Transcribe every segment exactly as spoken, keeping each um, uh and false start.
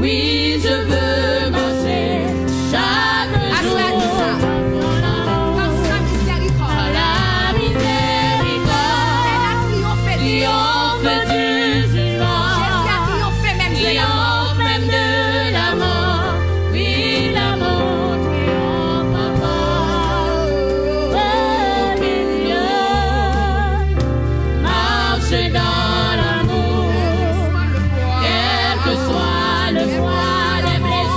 Oui, je veux marcher chaque jour. Asla di sa. Grâce à miséricorde. La miséricorde. Fè la triomphe du jugement. Jésus a triomphé même de la mort. Triomphe même de la mort. Oui, la mort triomphe encore. Au milieu, marche dans l'amour. Quel que soit le poids, les blessures.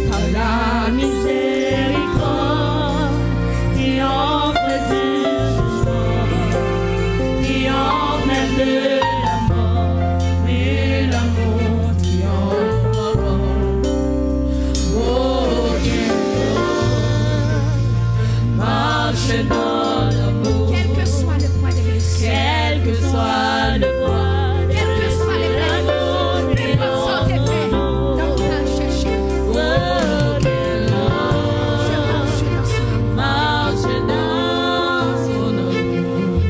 Par la miséricorde, triomphe du jugement, triomphe même de la mort, mais l'amour triomphe encore. Oh, quelle gloire, marche dans l'amour. Quel que soit le poids des blessures. Quel que soit le poids des blessures. Quel que soit le poids des blessures. Peu importe sa w te fè, nan ou pral chèche. Oh, quelle gloire, je marche dans son amour. Marche dans son amour.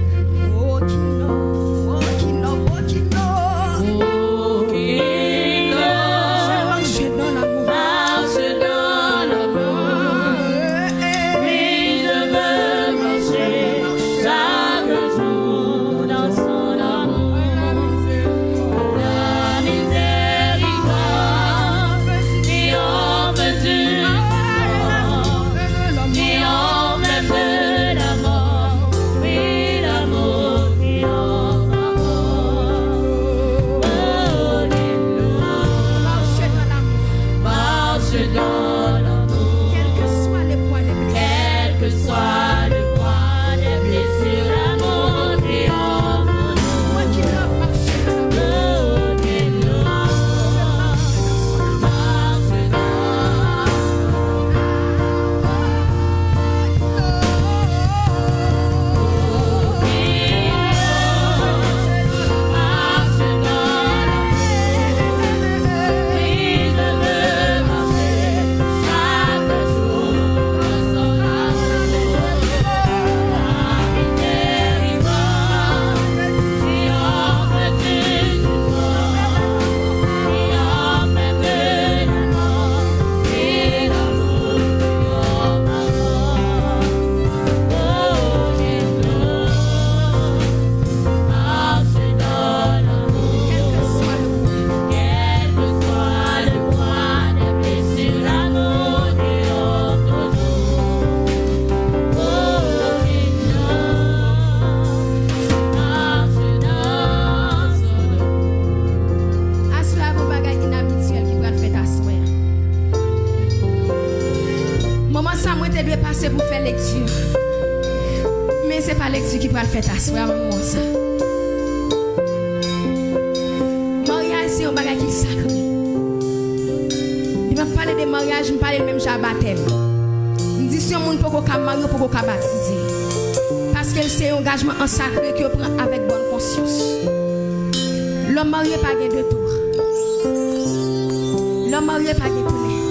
Oh, quelle gloire, oh, quelle gloire, oh, quelle gloire. Oh, quelle gloire. Je marche dans l'amour. Marche dans l'amour. Oui, je veux marcher chaque jour dans son amour. La miséricorde triomphe du jugement, triomphe de la mort. Oui, l'amour triomphe encore. Oh, quelle gloire. Marche dans l'amour. Quel que soit le poids des blessures. Quel que soit le poids des blessures, l'amour triomphe. Moi qui love, marche dans l'amour. Oh, quelle gloire. Marche dans l'amour. Aswè a, gon bagay inabityèl ki pral fèt aswè a. Moman sa, mwen te dwe pase pou fè lekti. Men se pa lekti ki pral fèt aswè a, moman sa. Maryaj se yon bagay ki sakre. Lè m ap pale de maryaj, m pale l menm jan a batèm. M di si yon moun poko ka marye, ou poko ka batize. Paske l se yon angajman an sakre ke yo pran avèk bòn konsyans. Lè w marye pa gen de tou. Lè w marye pa gen tounen.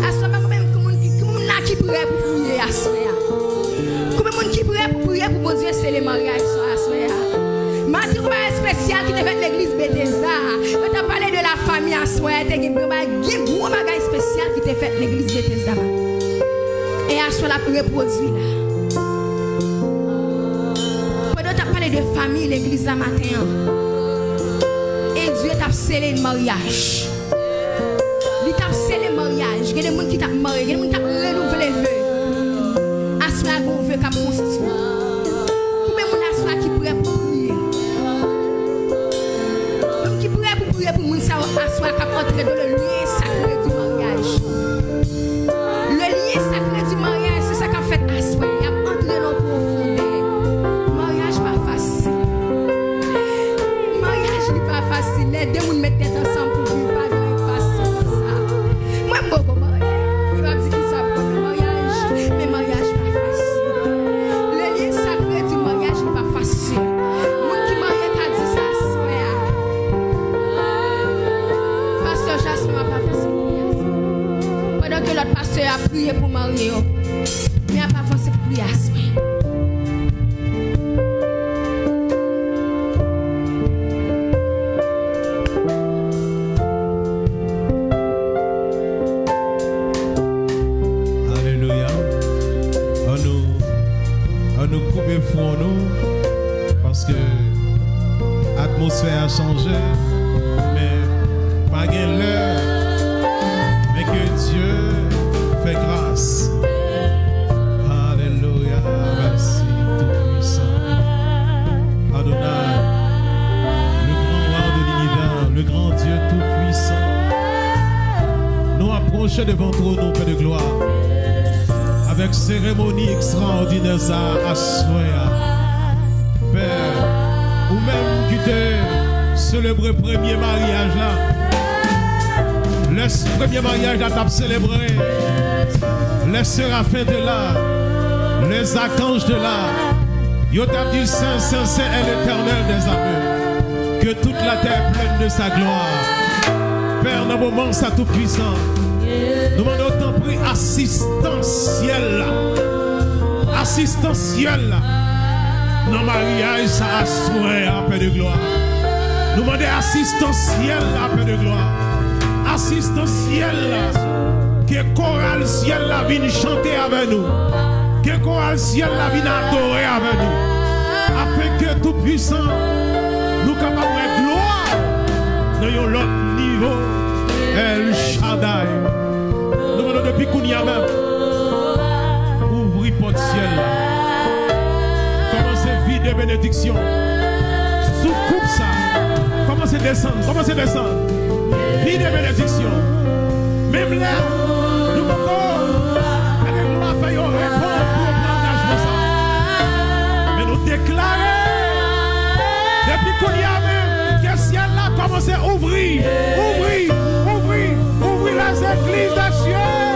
Aswè a, konbyen moun ki, ki moun la ki prè pou priye aswè a? Konbyen moun ki prè pou priye pou Bondye sele maryaj sa aswè a? M ap di yon bagay espesyal ki te fèt legliz Betesda. Yo t ap pale de lafanmi aswè a, te gen yon bagay, gen gwo bagay espesyal ki te fèt legliz Betesda maten. E aswè l ap repwodui la. Pandan yo t ap pale de fanmi legliz la maten an, e Dye t ap sele maryaj. Li t ap sele maryaj. Gen de moun ki t ap marye, gen de moun ki t ap renouvle ve. Aswè a, gon ve k ap konstwi. Konbyen moun aswè a ki prè pou priye? Moun ki prè pou priye pou moun sa yo aswè a k ap antre dans le lien sacré du mariage. Le lien sacré du mariage, se sa k ap fèt aswè a. Y ap antre nan pwofondè. Maryaj pa fasil. Maryaj li pa fasil. Lè de moun met tèt ansanm pou viv, pa gen anyen k fasil nan sa. Mwen m poko marye. Yo ap di kisa pou konn nan maryaj, men maryaj pa fasil. Le lien sacré du mariage li pa fasil. Moun ki marye ka di sa aswè a. Pastè Jasmin ap avanse pou priye aswè. Pandan ke lòt pastè yo ap priye pou marye yo, men ap avanse pou priye aswè. Alelouya. Ann nou, ann nou koupe fwon nou, paske atmosfè a chanje, men pa gen lè, men ke Dye fè gras. Alelouya, mèsi, Tout-Puissant. Adonai, le grand roi de l'univers, le grand Mache devan twòn ou, Pè de glwa, avèk seremoni ekstraòdinè sa a aswè a. Pè, ou menm ki te selebre premye maryaj la, lè s- premye maryaj la t ap selebre, lè serafen te la, lè zakanj te la, yo t ap di, Sen, sen, sen est l'Éternel des armées. Que toute la terre est pleine de sa gloire. Pè, nan moman sa, Toupwisan, nou mande w, tanpri, asistans syèl la. Asistans syèl la nan maryaj sa aswè a, Pè de glwa. Nou mande asistans syèl la, Pè de glwa. Asistans syèl la. Ke koral syèl la vin chante avè nou. Ke koral syèl la vin adore avè nou. Afenke Toupwisan, nou kapab wè glwa w nan yon lòt nivo. El Shaddai. Nou mande w depi kounye a menm, ouvri pòt syèl la. Kòmanse vide benediksyon sou koup sa. Kòmanse desann, kòmanse desann. Vide benediksyon. Menm lè nou poko, Pè de glwa, fè yo reponn pou yo pran angajman sa. Men nou deklare, depi kounye a menm, ke syèl la kòmanse ouvri, ouvri, ouvri, ouvri les églises des cieux.